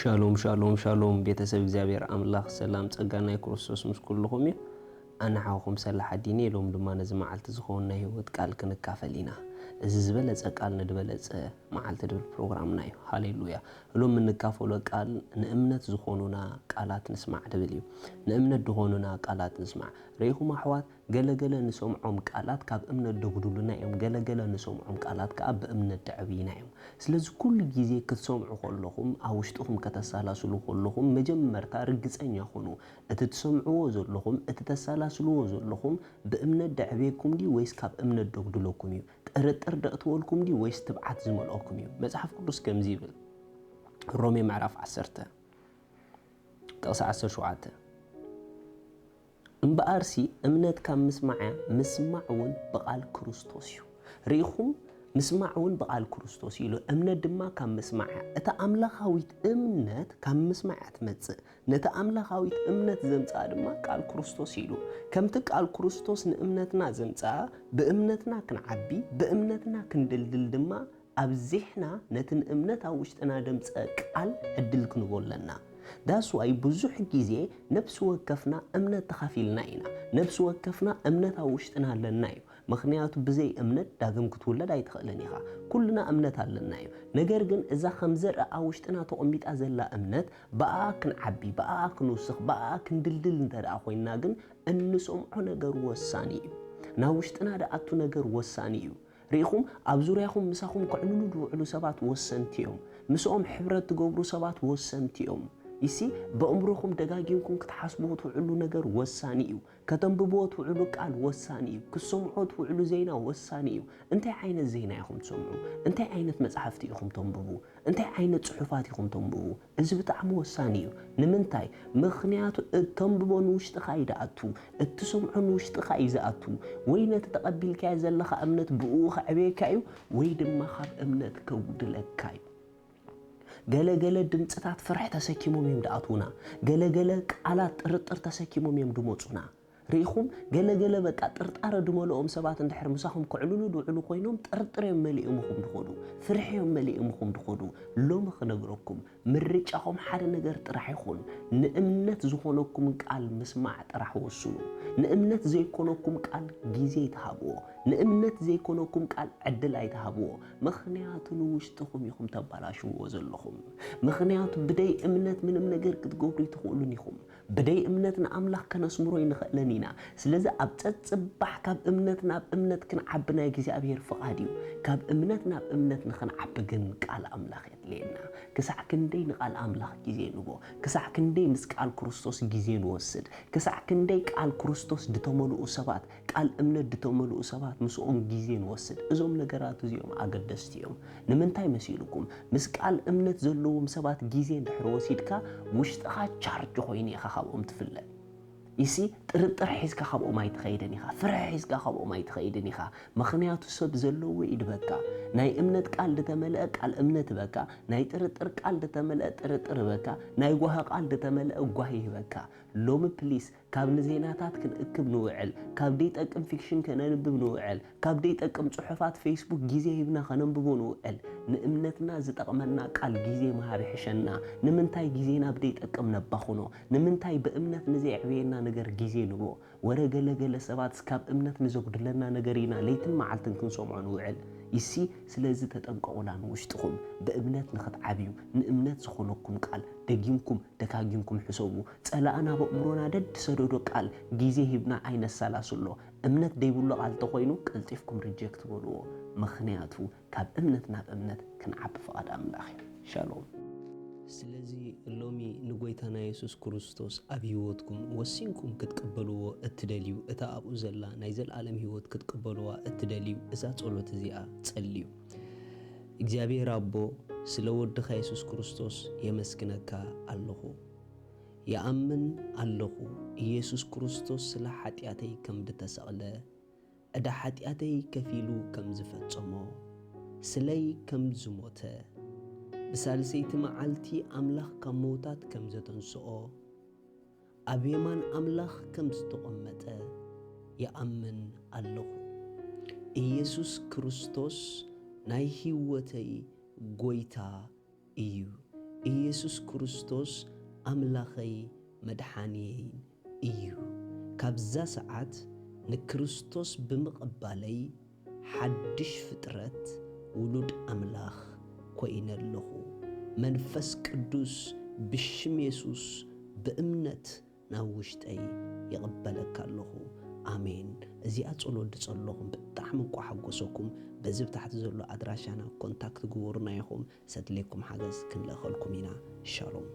ሻሎም ሻሎም ሻሎም፣ ቤተሰብ እግዚኣብሔር ኣምላኽ ሰላም ጸጋ ናይ ክርስቶስ ምስ ኩልኹም እዩ። ኣነ ሓውኹም ሰላሕ ኣዲኒ። ሎም ድማ ነዚ መዓልቲ ዝኸውን ናይ ህይወት ቃል ክንካፈል ኢና። እዚ ዝበለጸ ቃል ንድበለጸ መዓልቲ ድብል ፕሮግራምና እዩ። ሃሌሉያ። ሎም እንካፈሎ ቃል ንእምነት ዝኾኑና ቃላት ንስማዕ ድብል እዩ። ንእምነት ዝኾኑና ቃላት ንስማዕ። ርኢኹም ኣሕዋት፣ ገለገለ ንሰምዖም ቃላት ካብ እምነት ደጉድሉና እዮም፣ ገለገለ ንሰምዖም ቃላት ከኣ ብእምነት ደዕብይና እዮም። ስለዚ ኩሉ ግዜ ክትሰምዑ ከለኹም፣ ኣብ ውሽጥኹም ከተሳላስሉ ከለኹም፣ መጀመርታ ርግጸኛ ኩኑ። እቲ ትሰምዕዎ ዘለኹም፣ እቲ ተሳላስልዎ ዘለኹም ብእምነት ደዕብየኩም ድዩ ወይስ ካብ እምነት ደጉድለኩም እዩ? ጥርጥር ደእትወልኩም ድዩ ወይስ ትብዓት ዝመልኦኩም እዩ? መጽሓፍ ቅዱስ ከምዚ ይብል፣ ሮሜ ምዕራፍ ዓሰርተ ጥቕሲ ዓሰርተ ሸውዓተ፣ እምበኣርሲ እምነት ካብ ምስማዕ እያ፣ ምስማዕ እውን ብቓል ክርስቶስ እዩ። ርኢኹም፣ ምስማዕ እውን ብቓል ክርስቶስ እዩ ኢሉ፣ እምነት ድማ ካብ ምስማዕ እያ። እታ ኣምላኻዊት እምነት ካብ ምስማዕ እያ ትመጽእ። ነቲ ኣምላኻዊት እምነት ዘምጽኣ ድማ ቃል ክርስቶስ እዩ ኢሉ። ከምቲ ቃል ክርስቶስ ንእምነትና ዘምጽኣ፣ ብእምነትና ክንዓቢ፣ ብእምነትና ክንድልድል ድማ ኣብዚሕና ነቲ ንእምነት ኣብ ውሽጥና ደምጸ ቃል ዕድል ክንቦ ኣለና። ዳስዋይ ብዙሕ ግዜ ነፍሲ ወከፍና እምነት ተኻፊልና ኢና። ነፍሲ ወከፍና እምነት ኣብ ውሽጥና ኣለና እዩ። ምኽንያቱ ብዘይ እምነት ዳግም ክትውለድ ኣይትኽእልን ኢኻ። ኩልና እምነት ኣለና እዩ። ነገር ግን እዛ ከም ዘርኢ ኣብ ውሽጥና ተቐሚጣ ዘላ እምነት ብኣ ክንዓቢ፣ ብኣ ክንውስኽ፣ ብኣ ክንድልድል እንተ ደኣ ኮይንና ግን እንሰምዖ ነገር ወሳኒ እዩ። ናብ ውሽጥና ደኣቱ ነገር ወሳኒ እዩ። ርኢኹም፣ ኣብ ዙርያኹም ምሳኹም ከዕልሉ ዝውዕሉ ሰባት ወሰንቲ እዮም። ምስኦም ሕብረት ትገብሩ ሰባት ወሰንቲ እዮም። ይሲ፣ በእምሮኹም ደጋጊምኩም ክትሓስብዎ ትውዕሉ ነገር ወሳኒ እዩ። ከተንብብዎ ትውዕሉ ቃል ወሳኒ እዩ። ክትሰምዖ ትውዕሉ ዜና ወሳኒ እዩ። እንታይ ዓይነት ዜና ኢኹም ትሰምዑ? እንታይ ዓይነት መጻሕፍቲ ኢኹም ተንብቡ? እንታይ ዓይነት ጽሑፋት ኢኹም ተንብቡ? እዚ ብጣዕሚ ወሳኒ እዩ። ንምንታይ? ምኽንያቱ እተንብቦ ንውሽጥኻ እዩ ዝኣቱ፣ እትሰምዖ ንውሽጥኻ እዩ ዝኣቱ። ወይ ነቲ ተቐቢልካዮ ዘለኻ እምነት ብእኡ ከዕብየካ እዩ፣ ወይ ድማ ካብ እምነት ከጉድለካ እዩ። ገለገለ ድምፅታት ፍርሒ ተሰኪሞም እዮም ዝኣትዉና። ገለገለ ቃላት ጥርጥር ተሰኪሞም እዮም ዝመፁና። ርኢኹም፣ ገለገለ በቃ ጥርጣረ ዝመልኦም ሰባት እንድሕር ምሳኹም ክዕልሉ ዝውዕሉ ኮይኖም ጥርጥር እዮም መሊኦምኹም ዝኸዱ፣ ፍርሒ እዮም መሊኦምኹም ዝኸዱ። ሎሚ ክነግረኩም፣ ምርጫኹም ሓደ ነገር ጥራሕ ይኹን፣ ንእምነት ዝኾነኩም ቃል ምስማዕ ጥራሕ ወስኑ። ንእምነት ዘይኮነኩም ቃል ግዜ ኣይትሃብዎ። ንእምነት ዘይኮነኩም ቃል ዕድል ኣይትሃብዎ። ምኽንያቱ ንውሽጥኹም ኢኹም ተባላሽውዎ ዘለኹም። ምኽንያቱ ብደይ እምነት ምንም ነገር ክትገብሩ ኣይትኽእሉን ኢኹም። ብደይ እምነት ንኣምላኽ ከነስምሮ ኣይንኽእልን ኢና። ስለዚ ኣብ ጸጽባሕ ካብ እምነት ናብ እምነት ክንዓቢ ናይ እግዚኣብሔር ፍቓድ እዩ። ካብ እምነት ናብ እምነት ንኽንዓቢ ግን ቃል ኣምላኽ የድልየና። ክሳዕ ክንደይ ንቃል ኣምላኽ ግዜ ንቦ? ክሳዕ ክንደይ ምስ ቃል ክርስቶስ ግዜ ንወስድ? ክሳዕ ክንደይ ቃል ክርስቶስ ዝተመልኡ ሰባት፣ ቃል እምነት ዝተመልኡ ሰባት ምስኦም ግዜ ንወስድ? እዞም ነገራት እዚኦም ኣገደስቲ እዮም። ንምንታይ መሲልኩም? ምስ ቃል እምነት ዘለዎም ሰባት ግዜ እንድሕር ወሲድካ፣ ውሽጥኻ ቻርጅ ኮይኑ ኢኻ ካብኦም ትፍለ። ይሲ፣ ጥርጥር ሒዝካ ካብኦም ኣይትኸይድን ኢኻ፣ ፍርሒ ሒዝካ ካብኦም ኣይትኸይድን ኢኻ። ምኽንያቱ ሰብ ዘለዎ ይድበካ። ናይ እምነት ቃል ዝተመልአ ቃል እምነት ይበካ፣ ናይ ጥርጥር ቃል ዝተመልአ ጥርጥር ይበካ፣ ናይ ጓሂ ቃል ዝተመልአ ጓሂ ይበካ። ሎሚ ፕሊስ ካብ ንዜናታት ክንእክብ ንውዕል፣ ካብ ደይጠቅም ፊክሽን ከነንብብ ንውዕል፣ ካብ ደይጠቅም ጽሑፋት ፌስቡክ ግዜ ሂብና ከነንብቦ ንውዕል። ንእምነትና ዝጠቕመና ቃል ግዜ ምሃብ ይሕሸና። ንምንታይ ግዜና ብደይጠቅም ነባኽኖ? ንምንታይ ብእምነት ንዘየዕብየና ነገር ግዜ ንቦ? ወረ ገለ ገለ ሰባትስ ካብ እምነት ንዘጉድለና ነገር ኢና ለይትን መዓልትን ክንሰምዖ ንውዕል። ይሲ፣ ስለዚ ተጠንቀቑላ ንውሽጥኹም ብእምነት ንኽትዓብዩ፣ ንእምነት ዝኾነኩም ቃል ደጊምኩም ደጋጊምኩም ሕሰቡ። ጸላእና በእምሮና ደድ ሰደዶ ቃል ግዜ ሂብና ኣይነሰላስሎ። እምነት ደይብሉ ቃል ተኾይኑ ቀልጢፍኩም ሪጀክት በልዎ። ምኽንያቱ ካብ እምነት ናብ እምነት ክንዓቢ ፍቓድ ኣምላኽ እዩ። ሻሎም። ስለዚ ሎሚ ንጎይታና የሱስ ክርስቶስ ኣብ ህይወትኩም ወሲንኩም ክትቅበልዎ እትደልዩ፣ እታ ኣብኡ ዘላ ናይ ዘለኣለም ህይወት ክትቅበልዋ እትደልዩ፣ እዛ ጸሎት እዚኣ ጸልዩ። እግዚኣብሔር ኣቦ፣ ስለ ወድኻ የሱስ ክርስቶስ የመስግነካ ኣለኹ። ይኣምን ኣለኹ፣ ኢየሱስ ክርስቶስ ስለ ሓጢኣተይ ከም ዝተሰቕለ፣ ዕዳ ሓጢኣተይ ከፊሉ ከም ዝፈጸሞ፣ ስለይ ከም ዝሞተ፣ ብሳልሰይቲ መዓልቲ ኣምላኽ ካብ መውታት ከም ዘተንስኦ፣ ኣብ የማን ኣምላኽ ከም ዝተቐመጠ ይኣምን ኣለኹ። ኢየሱስ ክርስቶስ ናይ ህይወተይ ጎይታ እዩ። ኢየሱስ ክርስቶስ ኣምላኸይ መድሓንየይን እዩ። ካብዛ ሰዓት ንክርስቶስ ብምቕባለይ ሓድሽ ፍጥረት ውሉድ ኣምላኽ ኮይነ ኣለኹ። መንፈስ ቅዱስ ብሽም የሱስ ብእምነት ናብ ውሽጠይ ይቕበለካ ኣለኹ። ኣሜን። እዚኣ ጸሎት ድጸለኹም ብጣዕሚ እንቋ ሓጎሰኩም። በዚ ብታሕቲ ዘሎ ኣድራሻና ኮንታክት ግበሩና ኢኹም። ሰድሌኩም ሓገዝ ክንልእኸልኩም ኢና። ሻሎም።